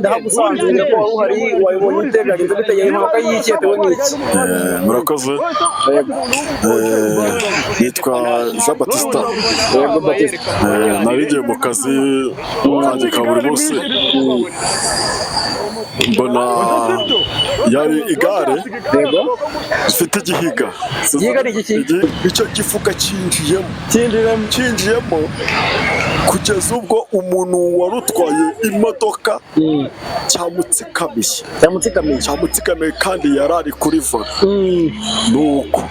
Ndahagusanze ko wari uhari, wabibonye ute? Byagenze bite? Impanuka y'iki? Yatewe n'iki? Murakoze. Nitwa Jean Batista. Yego, Batista. Nari ngiye mu kazi kanjye ka buri munsi, mbona yari igare rifite igihiga. Igihiga ni igiki? Icyo gifuka cyinjiyemo. Cyinjiremo. Cyinjiyemo kugeza ubwo umuntu wari utwaye imodoka cyamutsikamiye. Cyamutsikamiye. Cyamutsikamiye kandi yari ari kuri volant. Nuko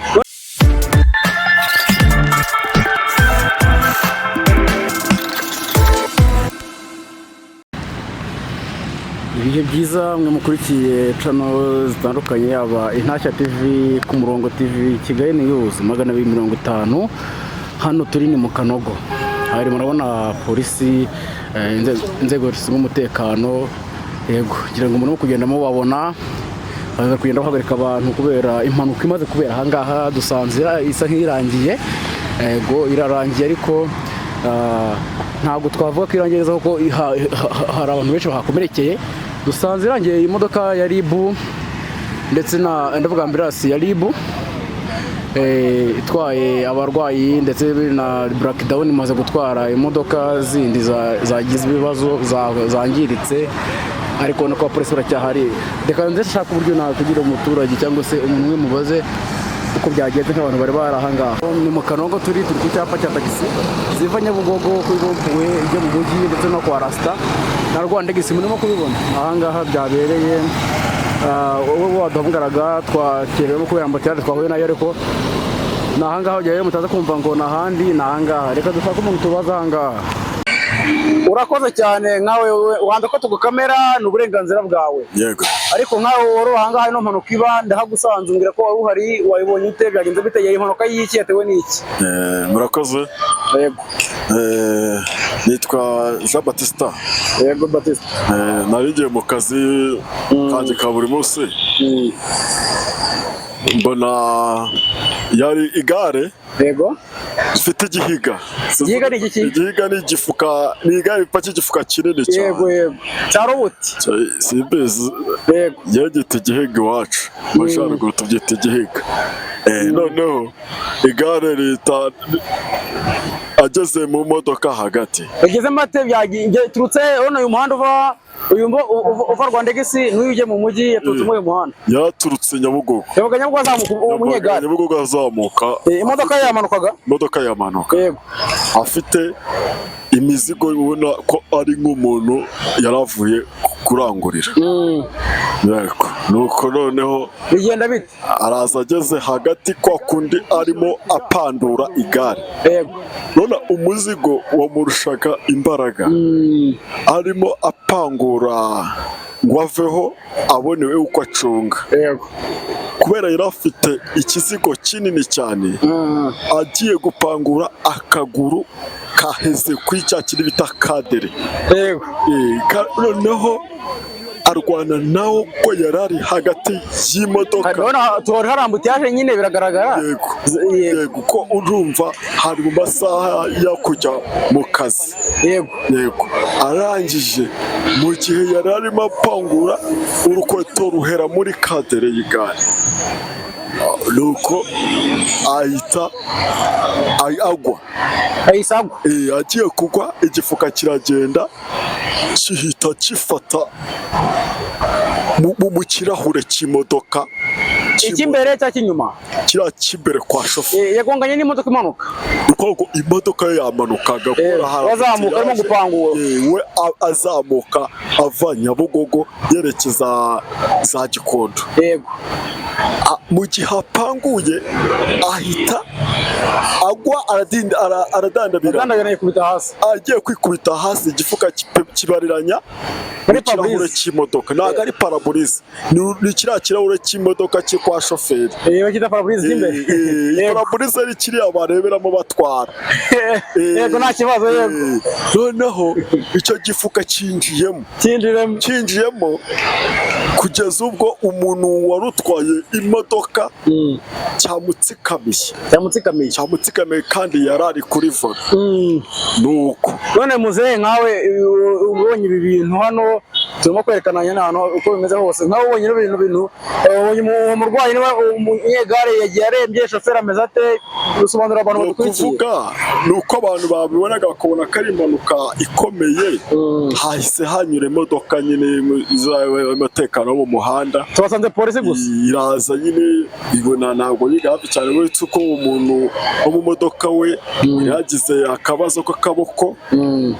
Ibihe byiza mwe mukurikiye channel zitandukanye, yaba Intashya TV, ku Murongo TV, Kigali News 250. Hano turi ni mu Kanogo, hari murabona polisi, inzego zishinzwe umutekano. Yego, ngira ngo murimo kugenda mubabona baza kugenda bahagarika abantu kubera impanuka imaze kubera ahangaha. Dusanze isa nk'irangiye. Yego, irarangiye, ariko ntabwo twavuga ko irangiye neza kuko hari abantu benshi bahakomerekeye. Dusanze irangiye, imodoka ya RIB ndetse na, ndavuga, ambulance ya RIB itwaye abarwayi, ndetse na Black Down imaze gutwara imodoka zindi zagize ibibazo, zangiritse, ariko ubona ko abapolisi baracyahari. Reka nze nshaka uburyo nakugira umuturage cyangwa se umuntu umwe mubaze uko byagenze nk'abantu bari bari ahangaha. Ni mu Kanogo, turi ku cyapa cya tagisi ziva Nyabugogo kuri rond-point ijya mu mujyi ndetse no kwa Rasita na Rwandegisi. Murimo kubibona ahangaha byabereye. Wowe waduhamagaraga twakerewemo kubera embouteillage twahuye nayo, ariko ni ahangaha ujyayo, mutaza kumva ngo ni ahandi, ni ahangaha. Reka dushake umuntu tubaza ahangaha. Urakoze cyane. Nkawe wanze ko tugukamera, ni uburenganzira bwawe. Yego. Ariko nkawe wari ahangaha ino mpanuka iba, ndahagusanze umbwira ko wari uhari, wabibonye ute? Byagenze bite? Impanuka y'iki? Yatewe n'iki? Murakoze. Yego. Nitwa Jean Batista. Yego, Batista. Nari ngiye mu kazi kanjye ka buri munsi, mbona yari igare rifite igihiga. Igihiga ni igiki? Igihiga ni igifuka, ni igare ripakiye igifuka kinini cyane. Yego, cya robuti. Simbizi. Njyewe ngita igihiga, iwacu mu majyaruguru tubyita igihiga. Noneho igare rihita ageze mu modoka hagati. Bigeze mate byaturutse urabona uyu muhanda uva uyu uva Rwandegisi n'uyu ujya mu mujyi, yaturutse muri uyu muhanda. Yaraturutse Nyabugogo. Yabaga Nyabugogo azamuka uwo munyegare. Nyabugogo azamuka. Imodoka ye yamanukaga. Imodoka yamanuka. Afite imizigo, ubona ko ari nk'umuntu yaravuye kurangurira. Yego, nuko noneho Bigenda bite? araza ageze hagati kwa kundi arimo apandura igare, none umuzigo wamurushaga imbaraga, arimo apangura ngo aveho abonewe uko acunga, kubera yari afite ikizigo kinini cyane. Agiye gupangura, akaguru kaheze kuri cya kindi bita cadre. Noneho arwana nawo ko yari ari hagati y'imodoka. Urabona tuhari hari embouteillage nyine, biragaragara. Yego. Yego. Yego, ko urumva hari mu masaha yo kujya mu kazi. Yego, arangije mu gihe yari arimo apangura, urukweto ruhera muri cadre y'igare, nuko ahita agwa. Ahise agwa. Agiye kugwa, igifuka kiragenda gihita gifata mu kirahure cy'imodoka. Icy'imbere cyangwa icy'inyuma? Kiriya cy'imbere kwa shoferi. Yagonganye n'imodoka imanuka. Ni ukuvuga ngo imodoka ye yamanukaga kubera hari Wazamuka arimo embouteillage. gupangura. We azamuka ava Nyabugogo yerekeza za Gikondo. Mu gihe apanguye ahita agwa, aradinda, aradandabira. Adandabirana, yikubita hasi. Agiye kwikubita hasi, igifuka kibariranya Muri mu kirahure pare-brise. cy'imodoka. Ntabwo ari pare-brise, ni kiriya kirahure cy'imodoka cyo kwa shoferi. Bakita pare-brise cy'imbere. Pare-brise ari kiriya bareberamo batwara. Yego, nta kibazo, yego. Noneho icyo gifuka cyinjiyemo. Cyinjiremo. Cyinjiyemo kugeza ubwo umuntu wari utwaye imodoka cyamutsikamiye. Cyamutsikamiye. Cyamutsikamiye kandi yari ari kuri volant. Nuko None muzehe, nkawe ubonye ibi bintu hano. Turimo kwerekana nyine ahantu uko bimeze hose, nkaho ubonye ibintu bintu ubonye uwo murwayi, niba umunyegare yagiye arembye, shoferi ameze ate? Bisobanurira abantu Ni badukurikiye. ukuvuga ni uko abantu babibonaga bakabona ko ari impanuka ikomeye. Hahise hanyura imodoka nyine z'umutekano wo mu muhanda. Tubasanze polisi gusa. Iraza nyine, ibona ntabwo yiga hafi cyane, uretse ko umuntu wo mu modoka we yagize akabazo k'akaboko,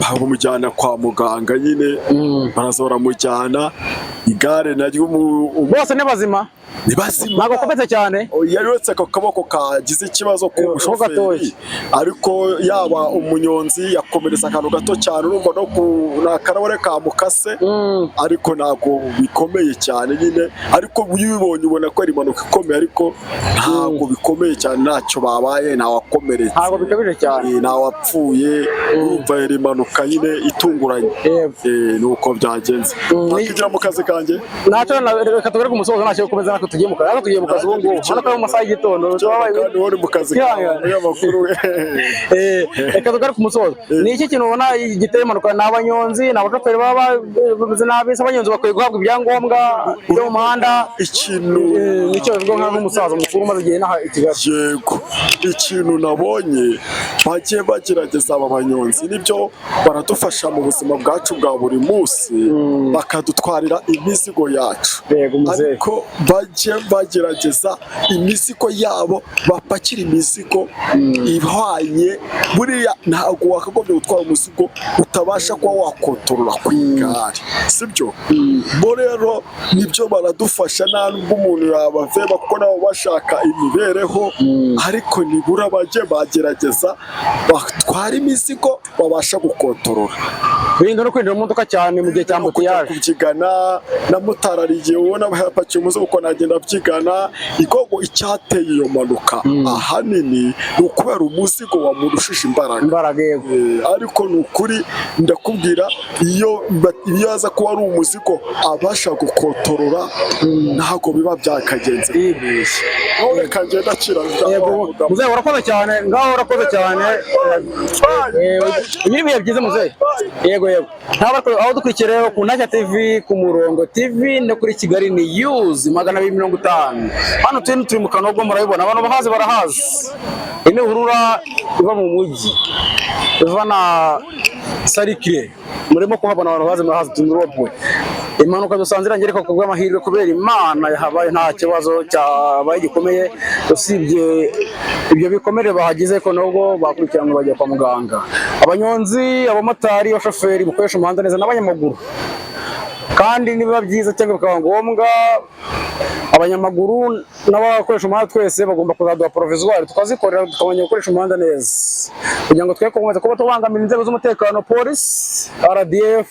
bamujyana kwa muganga nyine, baraza baramujyana. Igare naryo Bose ni bazima? Ni bazima. Ntabwo akometse cyane? Yari uretse ako kaboko kagize ikibazo ku Ko gatoya. mushoferi, ariko yaba umunyonzi yakomeretse akantu gato cyane, urumva no ku ni akarahure kamukase, ariko ntabwo bikomeye cyane nyine. Ariko iyo ubibonye ubona ko ari impanuka ikomeye, ariko ntabwo bikomeye cyane, ntacyo babaye, ntawakomeretse. Ntabwo bikabije cyane. Ntawapfuye. Urumva yari impanuka nyine itunguranye. Ni uko byagenze. Nakwigira mu kazi kanjye. Ntacyo reka tugere ku musozo, ntacyo gukomeza natwe tugiye mu kazi, natwe tugiye mu kazi ubu ngubu, hano ko ari mu masaha y'igitondo. Kandi wowe uri mu kazi kawe, umunyamakuru we. Reka tugere ku musozo. Ni iki kintu ubona giteye impanuka? Ni abanyonzi, ni abashoferi baba bameze nabi se? Abanyonzi bakwiye guhabwa ibyangombwa byo mu muhanda? Ikintu Nicyo bivuga nk'umusaza mukuru umaze igihe inaha i Kigali. Yego, ikintu nabonye bagiye bagerageza aba banyonzi, nibyo, baradufasha mu buzima bwacu bwa buri munsi, bakadutwarira imizigo yacu. Yego, muzehe. Ariko bajye bagerageza imizigo yabo, bapakira imizigo ihwanye. Buriya ntabwo wakagombye gutwara umuzigo utabasha kuba wakontorora ku igare, sibyo? Bo rero nibyo baradufasha, nta nubwo umuntu yabaveba kuko nabo bashaka imibereho, ariko nibura bajye bagerageza batwara imizigo babasha gukontorora. Birinda no kwinjira mu modoka cyane mu gihe cya No kujya embouteillage. Kubyigana na motari, hari igihe ubona yapakiye umuzigo uko nagenda abyigana ikogo. Icyateye iyo mpanuka ahanini ni ukubera umuzigo wamurushije imbaraga. Imbaraga, yego. Ariko ni ukuri ndakubwira, iyo aza kuba ari umuzigo abasha gukotorora, ntabwo biba byakagenze. Aho reka ngenda akira. Yego muzehe, urakoze cyane, ngaho urakoze cyane. Ibi ni ibihe byiza, muzehe. Yego, ntabwo aho dukurikiye rero ku Ntashya TV, ku Murongo TV no kuri Kigali News 250. Hano turi mu Kanogo, murabibona, abantu bahazi barahazi. Iyi ni ruhurura iva mu mujyi, iva na sarikire, murimo kuhabona, abantu bazi murahazi. Tunurobwe impanuka dusanze irangiye, ariko ku bw'amahirwe, kubera Imana yahabaye, nta kibazo cyabaye gikomeye usibye ibyo bikomere bahagize, ko nubwo bakurikiranwe bajya kwa muganga. Abanyonzi, abamotari, abashoferi mukoresha umuhanda neza n'abanyamaguru, kandi nibiba byiza cyangwa bikaba ngombwa, abanyamaguru n'abakoresha umuhanda twese bagomba kuzaduha provisoire, tukazikorera, tukamenya gukoresha umuhanda neza, kugira ngo twe gukomeza kuba tubangamira inzego z'umutekano, polisi, RDF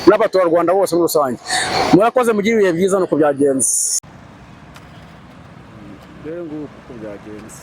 n'abaturarwanda bose muri rusange. Murakoze, mugire ibihe byiza. Nuko byagenze rero, nguko uko byagenze.